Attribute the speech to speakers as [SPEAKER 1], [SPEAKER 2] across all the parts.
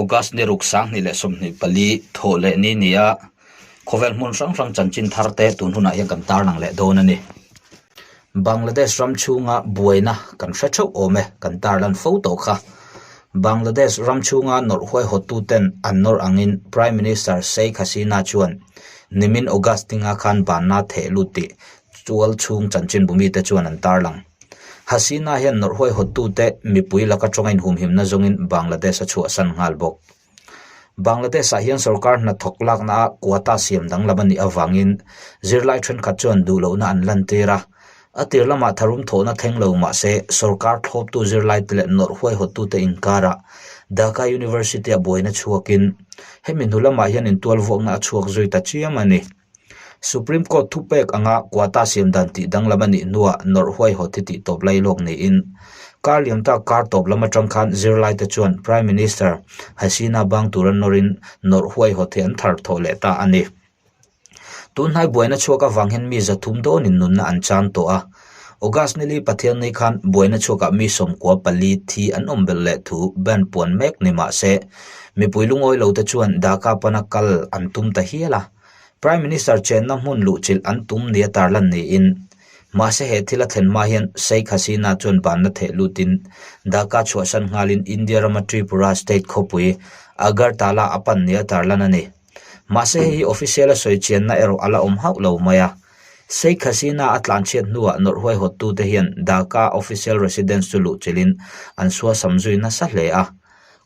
[SPEAKER 1] August ni ruk 2024 thawh leh ni ni a, khawvel hmun hrang hrang chanchin thar te tun hunah hian kan tarlang leh dawn a ni. Bangladesh ram chhunga buaina kan hre theuh awm e, kan tarlan fo tawh kha. Bangladesh ram chhunga nawrh huaihawttu ten an nawrh angin Prime Minister Sheikh Hasina chuan nimin August tinga khan banna theh lut tih tual chhung chanchinbu mite chuan an tarlang. Hasina hian nawrh huaihawttute mipui laka tawnga inhumhimna zawngin Bangladesh a chhuahsan nghal bawk. Bangladesh-ah hian sorkar hnathawk laknaah quota siam danglam a nih avangin zirlai thenkhat chuan duhlohna an lantir a. A tir lamah tharum thawhna thleng lo mah se sorkar thlawptu zirlaite leh nawrh huaihawttute inkarah Dhaka University-ah buaina chhuakin hemi hnu lamah hian intualvuakna a chhuak zui ta chiam a ni. Supreme Court thupek anga quota siam dan tih danglam a nih hnuah nawrh huaihawt hi tih tawp lai lawk niin kar liam tak kar tawp lam atang khan zirlaite chuan Prime Minister Hasina bang tura nawrin nawrh huaihawt hi an thar thawh leh ta a ni. Tunhnai buaina chhuak avang hian mi zathum dawnin nunna an chan tawh a. August nili Pathianni khan buaina chhuakah mi 14 thi an awm belh leh thu ban puan mek ni mah se mipui lungawi lote chuan Dhaka pana kal an tum ta hial a. Prime Minister chenna hmun luhchilh an tum nia tarlan niin, mahse he thil a thlen hma hian Sheikh Hasina chuan banna theh lutin Dhaka chhuahsan nghalin India rama Tripura state khawpui Agartala a pan nia tarlan a ni. Mahse hei hi official a sawi chianna erawh a la awm hauh lo mai a. Sheikh Hasina a tlanchhiat hnuah nawrh huaihawttute hian Dhaka official residence chu luhchilhin an suasam zui nasa hle a.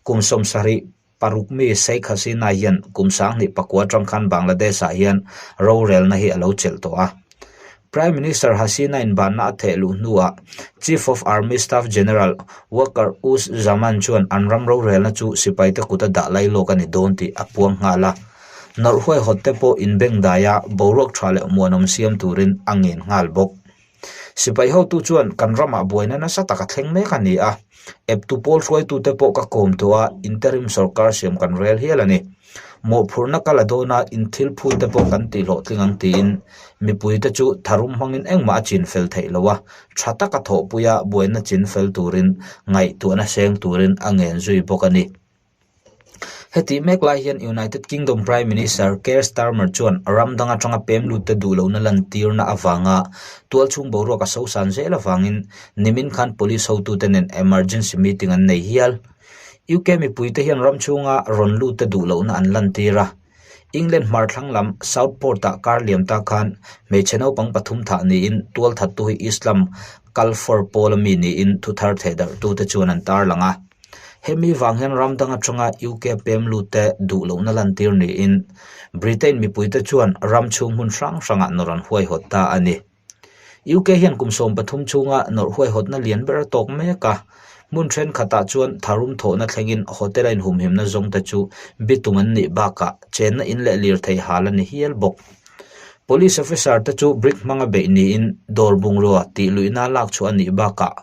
[SPEAKER 1] Kum 70 Paruk mi Sheikh Hasina hian kum 2009 atang khan Bangladesh-ah hian rorelna hi a lo chelh tawh a. Prime Minister Hasina inbanna a theh luh hnuah Chief of Army Staff General Waqar Uz Zaman chuan an ram rorelna chu sipaite kuta dah lai lawk a ni dawn tih a puang nghal a. Nawrh huaihawtte pawh inbengdaia boruak tha leh muanawm siam turin a ngen nghal bawk. Sipai hotu chuan kan ramah buaina nasa tak a thleng mek a ni a, eptu pawl hruaitute pawh ka kawm tawh a, interim sorkar siam kan rel hial a ni. Mawhphurhna ka la dawn a, inthil phute pawh kan tihhlawhtling ang tiin mipuite chu tharum hmangin engmah a chin fel theih lo a, tha taka thawhpuia buaina chin fel turin ngaihtuahna seng turin a ngen zui bawk a ni. Hetih mek lai hian United Kingdom Prime Minister Keir Starmer chuan ram dang atanga pem lutte duh lohna lantirna avanga tualchhung boruak a sosan zel avangin nimin khan police hotute nen emergency meeting an nei hial. UK mipuite hian ram chhunga rawn lutte duh lohna an lantir a. England hmar thlang lam Southport-ah kar liam ta khan hmeichhe naupang pathum thah niin tualthattu hi Islam Kalfor pawl ami niin thuthar thehdarhtute chuan an tarlang a. Hemi vang hian ram dang atanga UK pem lutte duh lohna lantir niin Britain mipuite chuan ram chhung hmun hrang hrangah nawrh an huaihawt ta a ni. UK hian kum 13 chhunga nawrh huaihawtna lian ber a tawk mek a, hmun thenkhatah chuan tharum thawhna thlengin hotel a inhumhimna zawngte chu bitum an nih bakah chenna in leh lirthei hal a ni hial bawk. Police officer te chu brick hmanga beih niin dawr bungrua tih luihna lak chhuah a nih bakah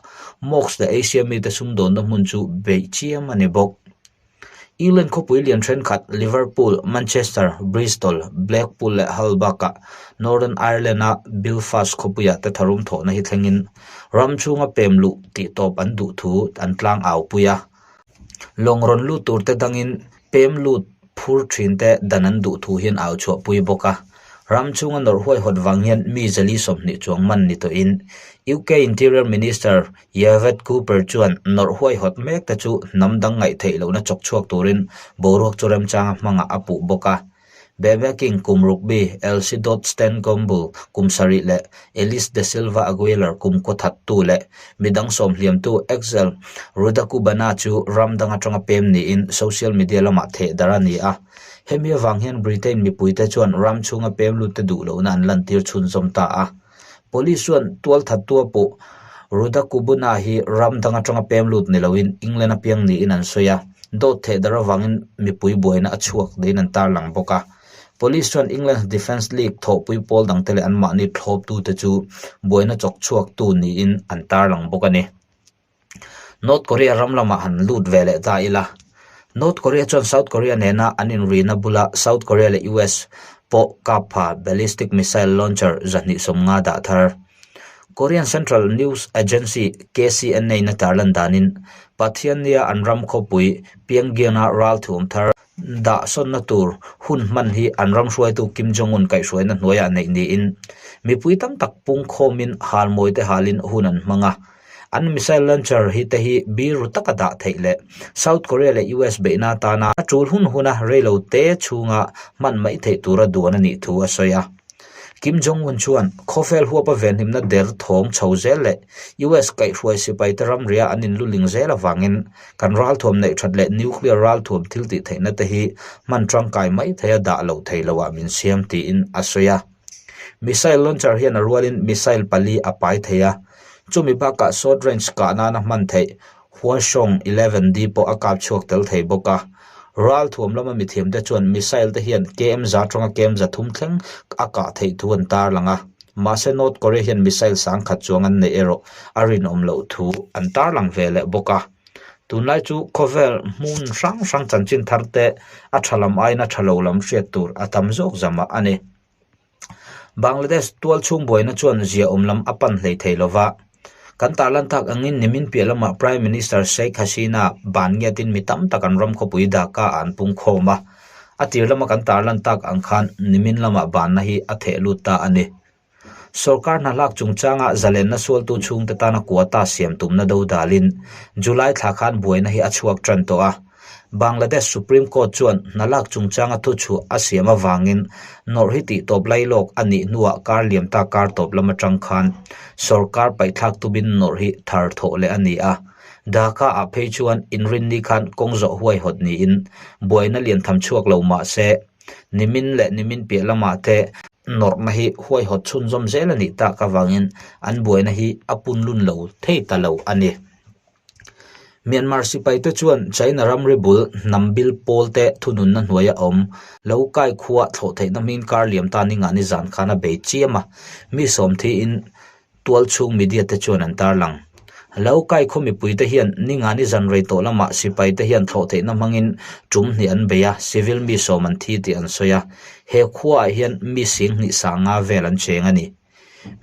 [SPEAKER 1] mosque leh Asia mite sumdawnna hmun chu beih chiam a ni bawk. England khawpui lian thenkhat Liverpool, Manchester, Bristol, Blackpool leh Hull bakah Northern Ireland-a Belfast khawpuiah te tharum thawhna hi thlengin ram chhunga pem luh tih tawp an duh thu an tlang au pui a. Lawng rawn lut tur te dangin pem lut phur thin te dan an duh thu hian au chhuah pui bawk a. Ram chhunga nawrh huaihawt vang hian mi zali 20 chuang man ni tawhin UK Interior Minister Yvette Cooper chuan nawrh huaihawt mek te chu hnam dang ngaih theih lohna chawk chhuak turin boruak chu remchanga hmangah a puh bawk a. Bebe King kum rugby, Elsie Dot Stan Gomble kum sarih leh Elise De Silva Aguilar kum kaw thattu leh midang sawm hliamtu Axel Rudakubana chu ram dang atanga pem niin social media lamah theh darh a ni a. Hemi avang hian Britain mipuite chuan ram chhunga pem lutte duh lohna an lantir chhunzawm ta a. Police chuan tualthattu a puh Rudakubuna hi ram dang atanga pem lut ni loin England a piang niin an sawi a, dawt theh darh avangin mipui buaina a chhuak niin an tarlang bawk a. Police chuan England's Defence League thawhpui pawl dangte leh anmahni thlawptute chu buaina chawk chhuaktu niin an tarlang bawk a ni. North Korea ram lamah han lut ve leh ta ila. North Korea chuan South Korea nena an inrina bula South Korea leh US pawh kap pha ballistic missile launcher 250 dah thar. Korean Central News Agency, KCNA-in a tarlan danin, Pathiannia an ram khawpui Pyongyang-a ralthuam thar dah sawnna tur hun hman hi an ram hruaitu Kim Jong-un kaihhruaina hnuaiah neih niin mipui tam tak pungkhawmin halmawi te halin hun an hmang a. An missile launcher hi te hi biru taka dah theih leh South Korea leh US beihna atana a tul hun huna reilo te chhunga hman mai theih tura duan a nih thu a sawi a. Kim Jong-un chuan khawvel huapa venhimna der thawng chho zel leh US kaihhruai sipaite ramria an inluling zel avangin kan ralthuam neih that leh nuclear ralthuam thil tih theihna te hi hman tangkai mai theia dah loh thei loah min siam tiin a sawi a. Missile launcher hian a rualin missile pali a pai thei a, chumi bakah short range kah nana hman theih Hwasong 11D pawh a kap chhuak tel thei bawk a. Ralthuam lama mithiamte chuan missile te hian KM za atanga KM 300 thleng a kah theih thu an tarlang a, mahse North Korea hian missile sangkhat chuang an neih erawh a rinawm loh thu an tarlang ve leh bawk a. Tunlai chu khawvel hmun hrang hrang chanchin thar te a tha lam aiin a tha lo lam hriat tur a tam zawk zamah a ni. Bangladesh tual chhung buaina chuan ziaawm lam a pan hlei thei lo va. Kan tarlan tak angin nimin piah lamah Prime Minister Sheikh Hasina ban ngiatin mi tam tak an ram khawpui Dhaka ah an pung khawm a. A tir lama kan tarlan tak ang khan nimin lamah banna hi a theh lut ta a ni. Sorkar hna hlak chungchanga zalenna sualtu chhungte tana quota siam tumna do dalin July thla khan buaina hi a chhuak tan tawh a. Bangladesh Supreme Court chuan hna lak chungchanga thuchhuah a siam avangin nawrh hi tihtawp lailawk a nih hnuah kar liam ta kar tawp lam atang khan sorkar paihthlak tumin nawrh hi thar thawh leh a ni a. Dhaka ah phei chuan inrinni khan kawng zawh huaihawt niin buaina lian tham chhuak lo mah se nimin leh nimin piah lamah te Nawrhna hi huaihawt chhunzawm zel a nih tak avangin an buaina hi a punlun lo thei ta lo a ni. Myanmar sipaite chuan China ramri bul hnam bil pawlte thununna hnuaia awm lo kai khua thlawh theihna hming kar liam ta ningah nizan khan a bei chiam a, mi sawmthiin Tualchhung media te chuan an tarlang. Lo kai khaw mipui te hian ningani zan rei tawh lamah sipai te hian thlawh theihna hmangin tum hnih an bei a, civil mi sawm an thi tih an sawi a. He khuaah hian mi singhnih sanga vel an cheng a ni.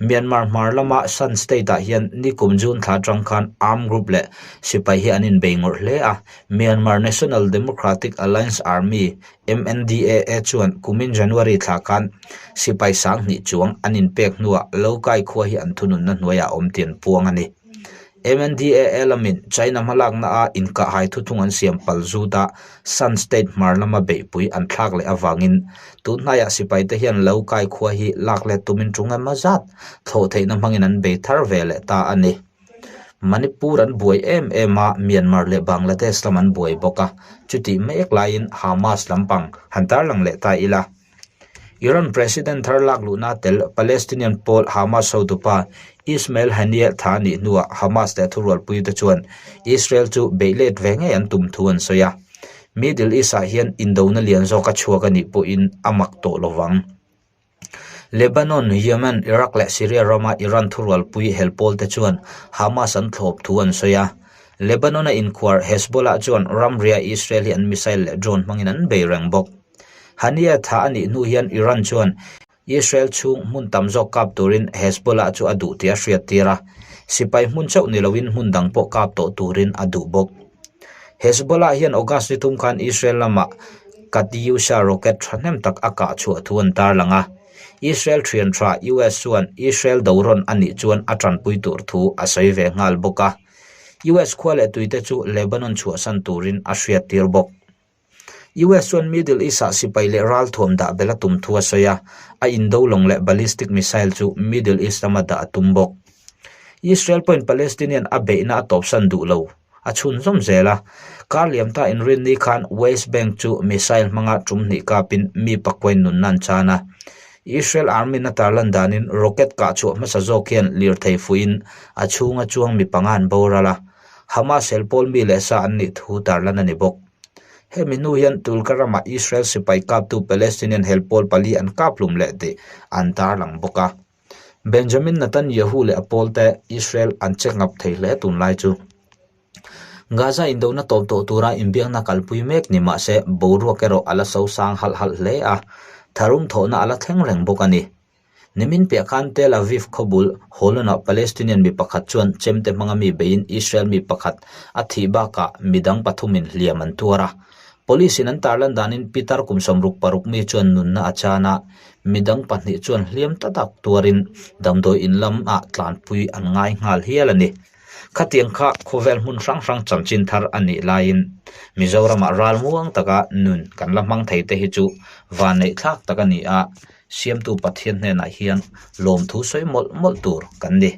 [SPEAKER 1] Myanmar hmar lama Shan State ah hian nikum June thla atang khan armed group leh sipai hi an inbei ngawrh hle a, Myanmar National Democratic Alliance Army, MNDAA chuan kumin January thla khan sipai sanghnih chuang an inpek hnuah lo kai khua hi an thununna hnuaiah a awm tih an puang a ni. MNDAA lamin China hmalakna a inkahhai thuthung an siam pal zut a, Shan State hmar lama beihpui an thlak leh avangin tun hnaiah sipaite hian lo kai khua hi lak let tumin tung emaw zat thlawh theihna hmangin an bei thar ve leh ta a ni. Manipur an buai em em a, Myanmar leh Bangladesh lam an buai bawk a, chutih mek laiin Hamas lampang han tarlang leh ta ila. Iran President thar lak luhna tel Palestinian pawl Hamas hotupa Ismail Haniyeh tha a nih hnuah Hamas leh thurualpuite chuan Israel chu beih let ve ngei an tum thu an sawi a. Middle East-ah hian indona lian zawk a chhuak a nih pawhin a mak tawh lovang. Lebanon, Yemen, Iraq leh Syria rama Iran thurualpui hel pawlte chuan Hamas an thlawp thu an sawi a. Lebanon-a inkhuar Hezbollah chuan ramria Israel hi an missile leh drone hmangin an bei reng bawk. Haniyeh thah a nih hnu hian Iran chuan Israel chhung hmun tam zawk kap turin Hezbollah chu a duh tih a hriattir a, sipai hmun chauh ni loin hmun dang pawh kap tawh turin a duh bawk. Hezbollah hian August ni thum khan Israel lamah Katyusha rocket thahnem tak a kah chhuah thu an tarlang a. Israel thian tha US chuan Israel do rawn a nih chuan a tanpui tur thu a sawi ve nghal bawk a. US khua leh tuite chu Lebanon chhuahsan turin a hriattir bawk. US chuan Middle East-ah sipai leh ralthuam dah belh a tum thu a sawi a, a indo lawng leh ballistic missile chu Middle East lama dah a tum bawk. Israel pawhin Palestinian a beihna a tawpsan duh lo. A chhunzawm zel a, kar liam ta inrinni khan West Bank chu missile hmanga tum hnih kapin mi pakwain nunna an chan a. Israel Army-na tarlan danin rocket kah chhuah hmasa zawk hian lirthei fuihin a chhunga chuang mi panga an boral a, Hamas hel pawl mi leh sa an nih thu tarlan a ni bawk. Hemi hnu hian Tulka ramah Israel sipai kaptu Palestinian hel pawl pali an kap hlum leh tih an tarlang bawk a. Benjamin Netanyahu leh a pawlte Israel an che ngap thei hle tunlai chu. Gaza indona tawp tawh tura inbiakna kalpui mek ni mah se boruak erawh a la sosang halh halh hle a, tharum thawhna a la thleng reng bawk a ni. Nimin piah khan Tel Aviv khawbul Holon-ah Palestinian mi pakhat chuan chemte hmanga mi beiin Israel mi pakhat a thih bakah midang pathumin hliam an tuar a. Police-in an tarlan danin pitar kum 66 mi chuan nunna a chan a, midang pahnih chuan hliam ta tak tuarin damdawi in lamah tlanpui an ngai nghal hial a ni. Khatiang kha khawvel hmun hrang hrang chanchin thar a nih laiin Mizoramah ral muang taka nun kan la hmang thei te hi chu vanneih thlak tak a ni a, Siamtu Pathian hnenah hian lawmthu sawi mawlh mawlh tur kan ni.